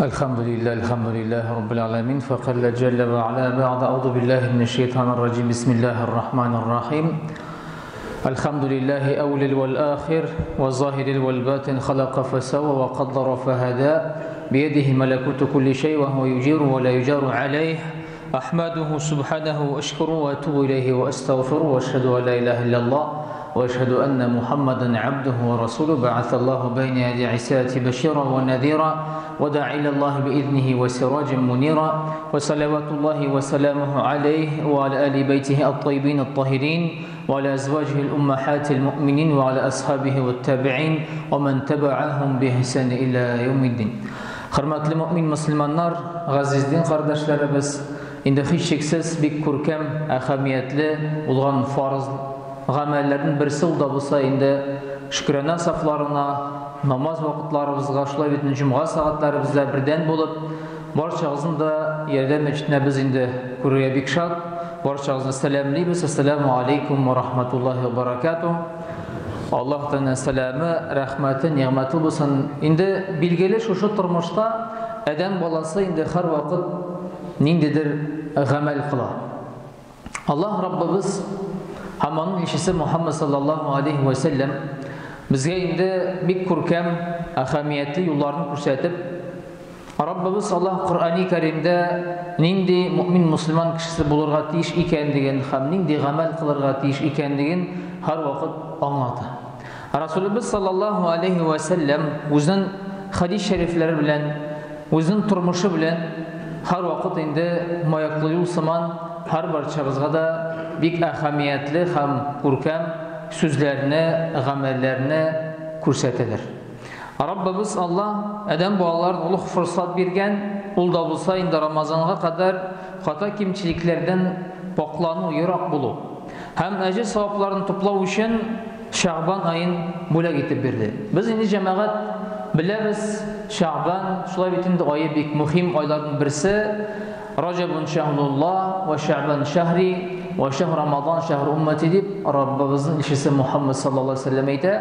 Elhamdülillah, elhamdülillahi Rabbil alemin. Fekelle celle ve ala ba'de. Euzu billahi mineşşeytanirracim. Bismillahirrahmanirrahim. Elhamdülillahi evlil vel ahir ve zahiril vel batin halaka fesevve ve kaddara feheda. Biyedihi melekutu kulli şey ve huve yuciru ve la yucaru aleyh. Ahmaduhu subhanahu ve eşkuru ve etubu ileyhi ve estağfiru ve eşhedü en la ilahe illallah ve eşhedü enne Muhammeden abduhu ve rasuluhu ba'athallahu beyne yedi isati beşira ve nezira ve da'a ilallahi biiznihi ve siracen munira ve salavatullahi ve selamuhu aleyh ve ala ali beytihi at-tayyibin at-tahirin ve ala azvacihi'l ummahatil mu'minin ve ala ashabihi ve tabi'in ve men tebe'ahum bi ihsan ila yevmiddin. Hürmetli mümin Müslümanlar, aziz din kardeşlerimiz, indi hiçşiksiz bik күркәм, әһәмиятле булган фарыз гамәлләрнең берсе ул да булса инде шөкранә сафларына, намаз вакытларыбызга, шулай бит җомга сәгатьләребездә бердән булып, барчагызны да ярдәм мәчетенә без инде күрергә бик шат. Барчагызны сәламлибез. Ассаламу алейкум ва рахматуллахи ва баракатуһ. Аллаһ Тәгаләнең сәламе, рәхмәте, нигъмәте булсын. Инде билгеле шушы тормышта адәм баласы инде һәрвакыт ниндидер гамәл кыла. Аллаһ Раббыбыз һәм аның илчесе Мухаммад саллаллаһу алейхи ва сәлләм безгә инде бик күркәм, әһәмиятле юлларны күрсәтеп, Раббыбыз Аллаһ Коръәни Кәримдә нинди мөмин мусульман кешесе булырга тиеш икәнлеген һәм нинди гамәл кылырга тиеш икәнлеген һәрвакыт аңлата. Расулыбыз саллаллаһу алейхи ва сәлләм үзенең хадис шәрифләре белән, үзенең тормышы белән һәрвакыт инде маяклы юл сыман һәр барчабызга да бик әһәмиятле һәм күркәм сүзләрне, гамәлләрне күрсәтәләр. Раббыбыз Аллаһ адәм балаларына олуг форсат биргән, ул да булса инде Рамазанга кадәр хата кимчелекләрдән паклану, ерак булу һәм әҗер савапларын туплау өчен Шәгъбан аен бүләк итеп бирде. Без инде җәмәгать беләбез, Шәгъбан шулай бит инде ае бик мөһим айларның берсе. Раҗабун шәһруллаһ ва Шәгъбан шәһри ва шәһр Рамазан шәһр уммати дип Раббыбызның илчесе Мухаммад саллаллаһу алейһи ва сәлләм әйтә.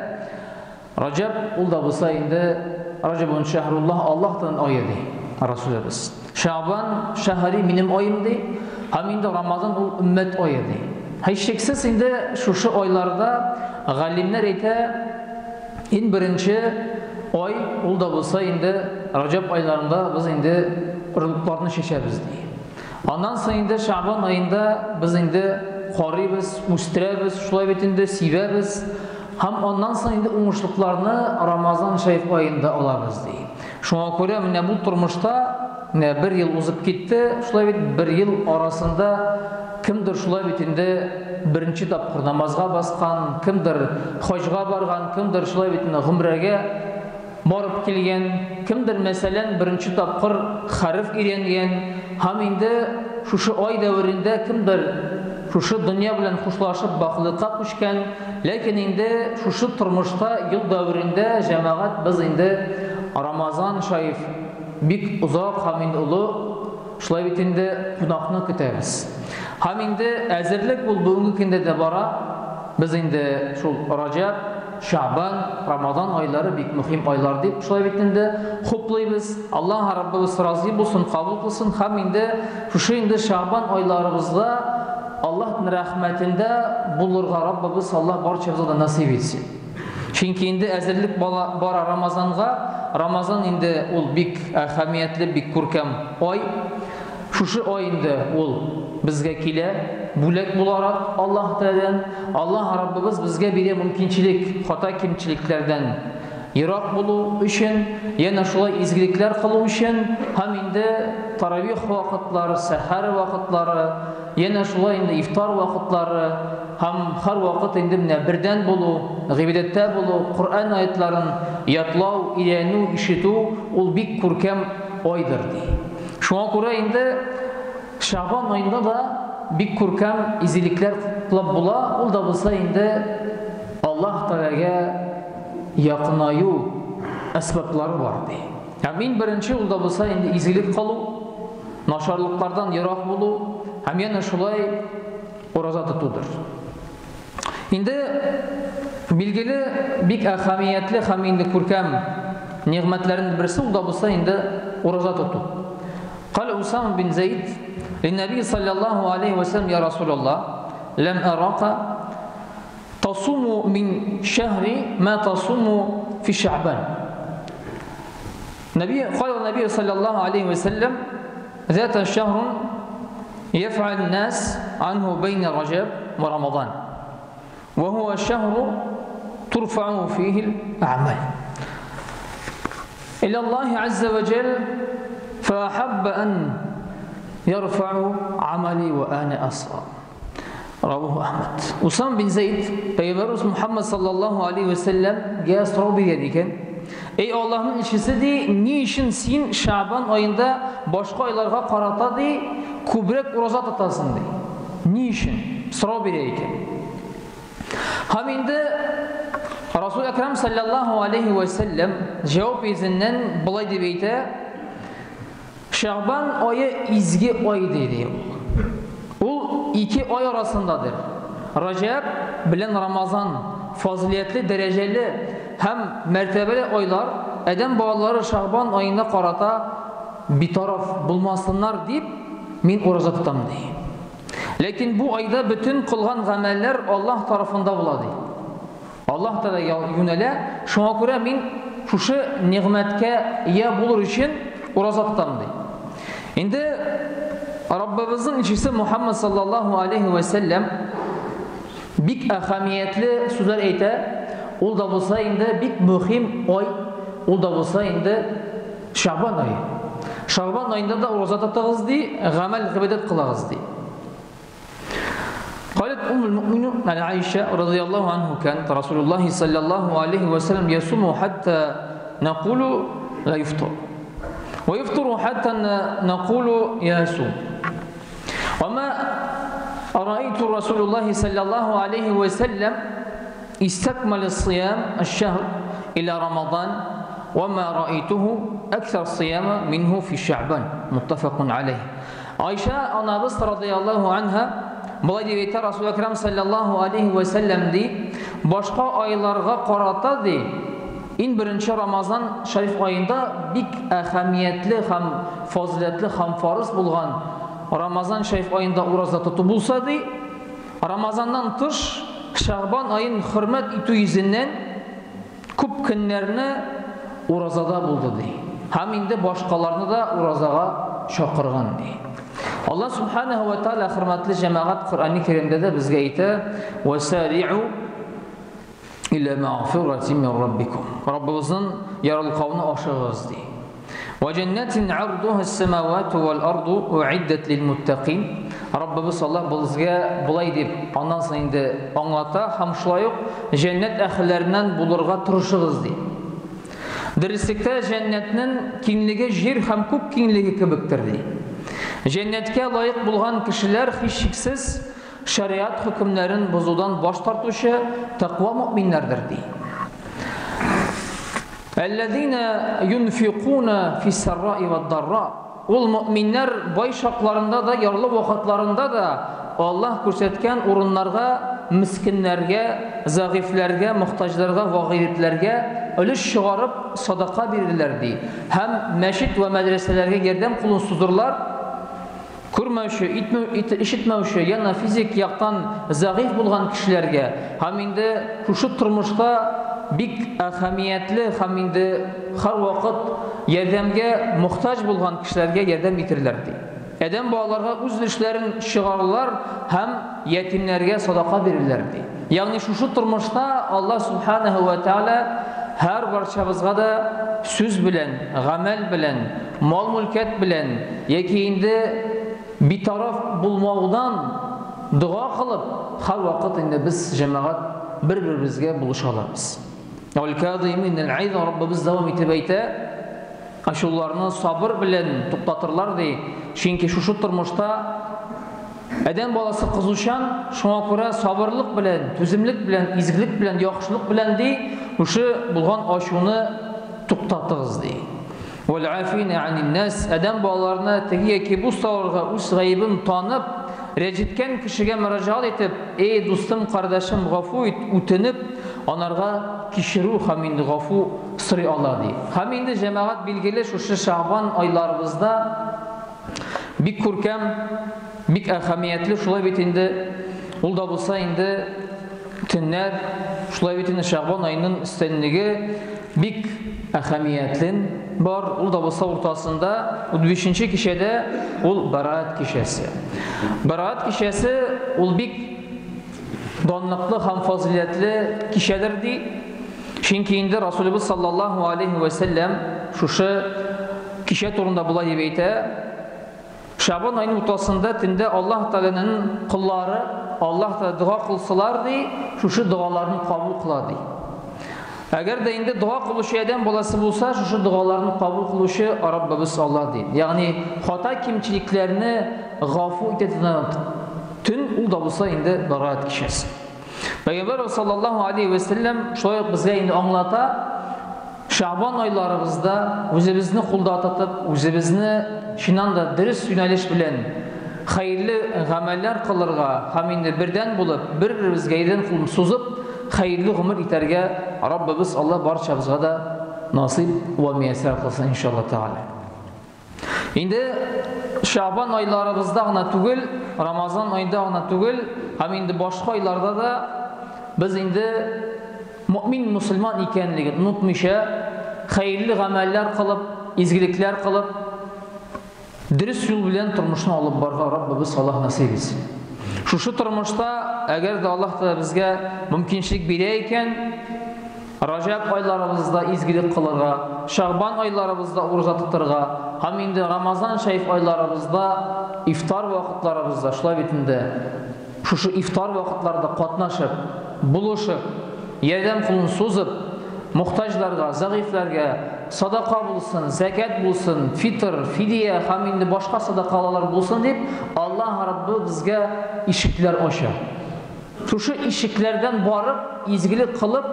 Раҗаб ул да булса инде Раҗабун шәһруллаһ Аллаһтан ае ди Расулыбыз. Шәгъбан шәһри минем аем ди, һәм инде Рамазан ул өммәт ае ди. Һичшиксез инде шушы айларда галимнәр әйтә, иң беренче ай ул да булса инде Раҗаб айларында без инде орлыкларны чәчәбез ди. Аннан соң инде Шәгъбан аенда без инде карыйбыз, үстерәбез, шулай бит инде сибәбез. Һәм аннан соң инде уңышлыкларны Рамазан шәриф аенда алабыз ди. Шуңа күрә менә бу тормышта менә бер ел узып китте, шулай бит бер ел арасында кемдер шулай бит инде беренче тапкыр намазга баскан, кемдер хаҗга барган, кемдер шулай бит инде гомрәгә барып килгән, кемдер мәсәлән беренче тапкыр хәреф өйрәнгән, һәм инде шушы ай дәверендә кемдер шушы дөнья белән хушлашып бакыйлыкка күчкән, ләкин инде шушы тормышта ел дәверендә җәмәгать без инде Рамазан шәриф бик озак һәм инде олы шулай бит инде кунакны көтәбез. Һәм инде әзерлек ул бүгенге көндә дә бара. Без инде шул Раҗаб, Шәгъбан, Рамазан айлары бик мөһим айлар дип шулай бит инде хуплыйбыз. Аллаһ Раббыбыз разый булсын, кабул кылсын. Һәм инде шушы инде Шәгъбан айларыбызда Аллаһның рәхмәтендә булырга Раббыбыз Аллаһ барчабызга да насыйп итсен. Чөнки инде әзерлек бара Рамазанга. Рамазан инде ул бик әһәмиятле, бик күркәм ай. Шушы ай инде ул безгә килә бүләк буларак Аллаһ Тәгаләдән. Аллаһ Раббыбыз безгә бирә мөмкинчелек хата кимчелекләрдән ерак булу өчен, янә шулай изгелекләр кылу өчен, һәм инде таравих вакытлары, сәхәр вакытлары, янә шулай инде ифтар вакытлары, һәм һәр вакыт инде менә бердән булу, гыйбадәттә булу, Коръән аятларын ятлау, өйрәнү, ишетү ул бик күркәм айдыр ди. Шуңа күрә инде Шәгъбан аенда да бик күркәм изгелекләр кылып була, ул да булса инде Аллаһ Тәгаләгә якынаю әсбаплары бар ди. Һәм иң беренче ул да булса инде изгелек кылу, начарлыклардан ерак булу һәм янә шулай ураза тотудыр. Инде билгеле бик әһәмиятле һәм инде күркәм нигъмәтләрнең берсе ул да булса инде ураза тоту. قال أسامة بن زيد للنبي صلى الله عليه وسلم يا رسول الله لم أراك تصوم من شهر ما تصوم في شعبان. قال النبي صلى الله عليه وسلم ذات شهر يفعل الناس عنه بين رجب ورمضان وهو شهر ترفع فيه الأعمال إلى الله عز وجل فأحب أن يرفع عملي وأنا أصغر. رواه Ahmed. Usam bin Zeyd, Peygamberimiz Muhammed sallallahu aleyhi ve sellem gel soru bergan ekan. Ey Allohning elchisi dey, ne uchun sen Sha'ban oyida boshqa oylarga qarata dey, ko'proq ro'za tutasan dey. Ne uchun? So'rab berar ekan. Ham endi Rasul Akram sallallahu aleyhi ve sellem javob izinden bulay deb ayta, Şaban oyi izgi oy deydi. Ul iki oy arasındadır. Rəcəb bilan Ramazan faziletli, dereceli hem mertebeli oylar Ədəm balaları Şaban ayına qarata bir taraf bulmasınlar deyip min oraza tutam deyip. Lakin bu ayda bütün qılğan əməllər Allah tarafında buladı. Allah da yönələ. Şuna görə min şuşu niğmətə iya bulur üçün oraza tutam deyip. İndi Rabbimizin elçisi Muhammed sallallahu aleyhi ve sellem bik əhəmiyyətli sözlər ayta. Ol da bolsa indi bik mühim oy, ol da bolsa indi Şaban ayı. Şaban ayında da oraza tutağız dey, əməl ibadət qılağız dey. قالت أم المؤمنين عائشة رضي الله عنه كانت رسول الله صلى الله عليه وسلم يصوم حتى نقول لا يفطر ويفطر حتى نقول يصوم وما رأيت رسول الله صلى الله عليه وسلم استكمل الصيام الشهر إلى رمضان وما رأيته أكثر صيام منه في شعبان متفق عليه. عائشة anamız radıyallahu anha bulay deb aytadi, Rasul Akram sallallohu alayhi ve sellem dey, boshqa oylarga qarata dey, eng birinchi Ramazon sharif oyida bik ahamiyatli ham fazilatli ham farz bo'lgan Ramazon sharif oyida o'roza tutib bo'lsa dey, Ramazondan tish Şaban ayın hürmet etu yüzünden ko'p kunlarni o'rozada bo'ldi dey. Ham endi boshqalarni da o'rozaga chaqirgan dey. Allah subhanahu va taolo hurmatli jamoat Qur'oni Karimda da bizga ayta: "Vasari'u ila ma'firatin min robbikum." Robbimizning yaralqovini oshig'iz dey. Va jannatin 'arduha as-samawati wal ardu u'iddat lil muttaqin. Rabbimiz Allah bizga bulay deb ondan so'ng endi anglata, ham shulay uq jannat ahllaridan bo'lurga turishig'iz dey. Diristlikda jannatning kengligi yer ham ko'p kengligi kibikdir dey. Jannatga loyiq bo'lgan kishilar hech shaksiz shariat hukmlarini buzuvdan bosh tortuvchi taqvo mu'minlardir dey. Ellezina yunfiquna fis-sarra'i wad-darra. Ul mu'minlar boy shoqlarında da, yorli vaqtlarında da Alloh ko'rsatgan o'rinlarga, miskinlarga, zaiflarga, muhtojlarga va g'ariblarga ulush chiqarib sadaqa berirlar dey. Ham masjid va madrasalarga yordam qo'lini suzurlar. Ko'rmavchi, eshitmavchi, yana fizik yoqdan zaif bo'lgan kishilarga ham endi shu turmushda bik ahamiyatli ham endi har vaqt yordamga muhtoj bo'lgan kishilarga yordam etirlar dey. Adam bolalarga o'z ishlarini chiqarlar ham yetimlarga sadaqa berirlar dey. Ya'ni shu turmushda Alloh subhanahu va taolo har barchamizga da so'z bilan, amal bilan, mol mulkat bilan yoki endi bitaraf bo'lmoqdan duo qilib har vaqt endi biz jamoat bir-birimizga bo'lisha olamiz. Al-kazimin al-ayz Rabbimiz davom etib ayta, ashullarni sabr bilan to'xtatirlar dey. Chunki shu turmushda adam bolasi qizuvchan, shunga ko'ra sabrlik bilan, tuzimlik bilan, izgilik bilan, yaxshilik bilan dey, o'sha bo'lgan ashuni to'xtatig'iz dey. Wal-afina 'anil nas, adam bolalarini tegi yoki bu savrga o'z g'aybini tanib, rejitgan kishiga murojaat etib, ey do'stim, qardoshim, g'afu et, o'tinib, анарга кичерү һәм инде гафу сорый ала, ди. Һәм инде, җәмәгать, билгеле, шушы Шәгъбан айларыбызда бик күркәм, бик әһәмиятле, шулай бит инде, ул да булса инде төннәр, шулай бит инде Шәгъбан аеның өстенлеге бик әһәмиятле бар, ул да булса уртасында, 15 кичәдә ул Бараат кичәсе. Бараат кичәсе ул бик данлыклы һәм фазыйләтле кичәдер, ди. Чөнки инде Расулыбыз саллаллаһу алейхи вә сәлләм шушы кичә турында болай дип әйтә: Шабан аеның уртасында төндә Аллаһ Тәгаләнең коллары Аллаһ Тәгалә дога кылсалар, ди, шушы догаларын кабул кыла, ди. Әгәр дә инде дога кылучы адәм баласы булса, шушы догаларны кабул кылучы Раббыбыз Аллаһ, ди. Ягъни хата кимчелекләрне гафу итә торган төн ул да булса инде Бараат кичәсе. Пәйгамбәр саллаллаһу алейхи вә сәлләм шулай ук безгә инде аңлата, Шәгъбан айларыбызда үзебезне кулда тотып, үзебезне чыннан да дөрес юнәлеш белән хәерле гамәлләр кылырга һәм инде бердән булып, бер-беребезгә ярдәм кулын сузып, хәерле гомер итәргә Раббыбыз Аллаһ барчабызга да насыйп вә мияссәр кылсын иншалла тәгалә. Инде Шәгъбан айларыбызда гына түгел, Рамазан аенда гына түгел, һәм инде башка айларда да без инде мөмин мусульман икәнлеген онытмыйча, хәерле гамәлләр кылып, изгелекләр кылып, дөрес юл белән тормышны алып барырга Раббыбыз Аллаһ насыйп итсен. Шушы тормышта, әгәр дә Аллаһ Тәгалә безгә мөмкинчелек бирә икән, Раҗәб айларыбызда изгелек кылырга, Шәгъбан айларыбызда ураза тотырга һәм инде Рамазан шәриф айларыбызда ифтар вакытларыбызда, шулай бит инде, шушы ифтар вакытларында катнашып, булышып, ярдәм кулын сузып, мохтаҗларга, зәгыйфьләргә садака булсын, зәкят булсын, фитр, фидия һәм инде башка садакалар булсын дип, Аллаһ Раббы безгә ишекләр ача. Шушы ишекләрдән барып, изгелек кылып,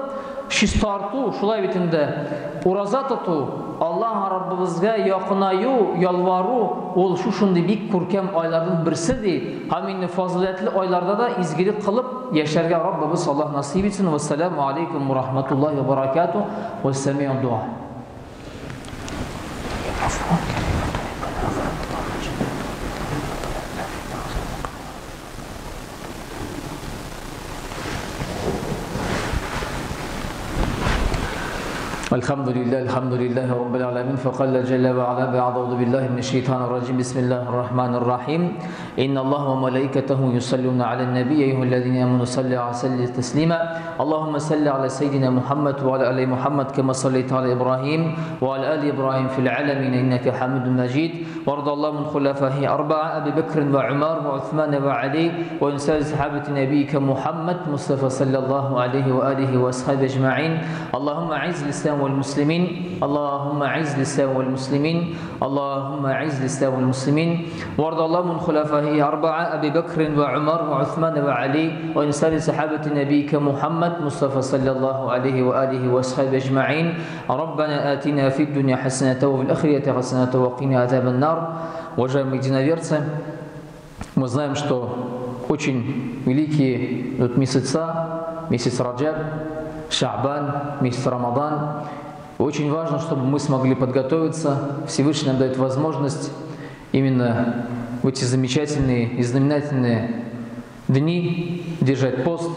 чистарту, шулай бит инде, ураза тоту, Аллаһ Раббыбызга якынаю, ялвару, ул шушындый бик күркәм айларның берсе, ди. Һәм инде фазыйләтле айларда да изгелек кылып яшәргә Раббыбыз Аллаһ насыйп итсен. Вассаламу алейкум ва рахматуллахи ва баракатуһ. Вассамиу дуа. الحمد لله الحمد لله رب العالمين فقال جل وعلا بعد أعوذ بالله من الشيطان الرجيم بسم الله الرحمن الرحيم إن الله وملائكته يصلون على النبي أيها الذين آمنوا صلوا عليه وسلموا تسليما اللهم صل على سيدنا محمد وعلى آل محمد كما صليت على إبراهيم وعلى آل إبراهيم في العالمين إنك حميد مجيد وارض الله من خلفائه أربعة أبي بكر وعمر وعثمان وعلي وإن سائر صحابة نبيك محمد مصطفى صلى الله عليه وآله وأصحابه أجمعين اللهم أعز الإسلام والمسلمين اللهم أعز الإسلام والمسلمين اللهم أعز الإسلام والمسلمين وارض الله من خلفائه أربعة أبي بكر وعمر وعثمان وعلي وإن سائر صحابة نبيك محمد مصطفى صلى الله عليه وآله وأصحابه أجمعين ربنا آتنا في الدنيا حسنة وفي الآخرة حسنة وقنا عذاب النار. Уважаемые единоверцы, мы знаем, что очень великие идут месяца, месяц Раджаб, Ша'бан, месяц Рамадан. Очень важно, чтобы мы смогли подготовиться. Всевышний нам дает возможность именно в эти замечательные и знаменательные дни держать пост,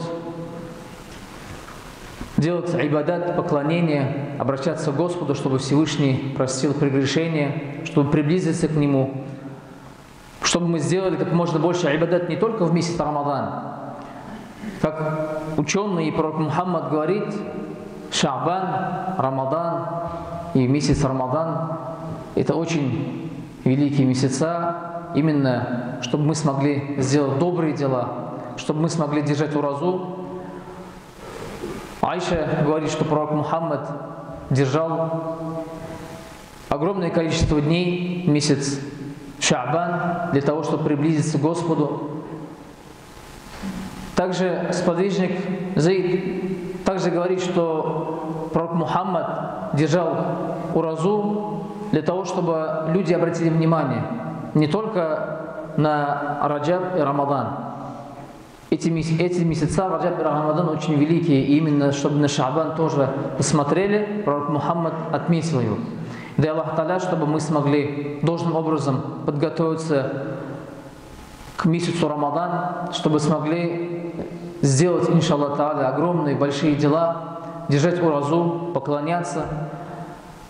делать ибадат, поклонение, обращаться к Господу, чтобы Всевышний простил прегрешения, чтобы приблизиться к Нему, чтобы мы сделали как можно больше ибадат не только в месяц Рамадан. Как ученый и пророк Мухаммад говорит, Ша'бан, Рамадан и месяц Рамадан – это очень великие месяца, именно чтобы мы смогли сделать добрые дела, чтобы мы смогли держать уразу. Айша говорит, что пророк Мухаммад держал огромное количество дней, месяц Ша'бан, для того, чтобы приблизиться к Господу. Также сподвижник Заид также говорит, что пророк Мухаммад держал уразу для того, чтобы люди обратили внимание не только на Раджаб и Рамадан. Эти месяца Раджаб и Рамадан очень великие, и именно чтобы на Шаабан тоже посмотрели, пророк Мухаммад отметил его. Дай Аллах Та'аля, чтобы мы смогли должным образом подготовиться к месяцу Рамадан, чтобы смогли сделать, иншаллах Та'аля, огромные большие дела, держать уразу, поклоняться,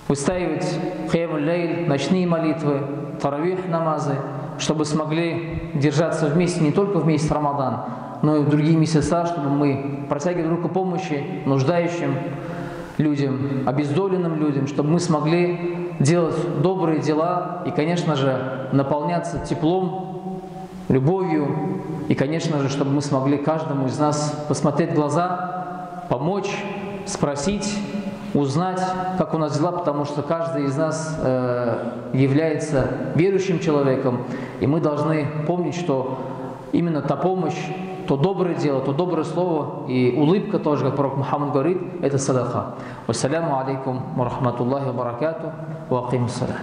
выстаивать киямуль лейль, ночные молитвы, таравих намазы, чтобы смогли держаться вместе не только в месяц Рамадан, но и в другие месяца, чтобы мы протягивали руку помощи нуждающим людям, обездоленным людям, чтобы мы смогли делать добрые дела и, конечно же, наполняться теплом, любовью, и, конечно же, чтобы мы смогли каждому из нас посмотреть в глаза, помочь, спросить, узнать, как у нас дела, потому что каждый из нас является верующим человеком, и мы должны помнить, что именно та помощь, то доброе дело, то доброе слово и улыбка тоже, как пророк Мухаммад говорит, это садака. Вассаляму алейкум ва рахматуллахи ва баракату, ва акимус салам.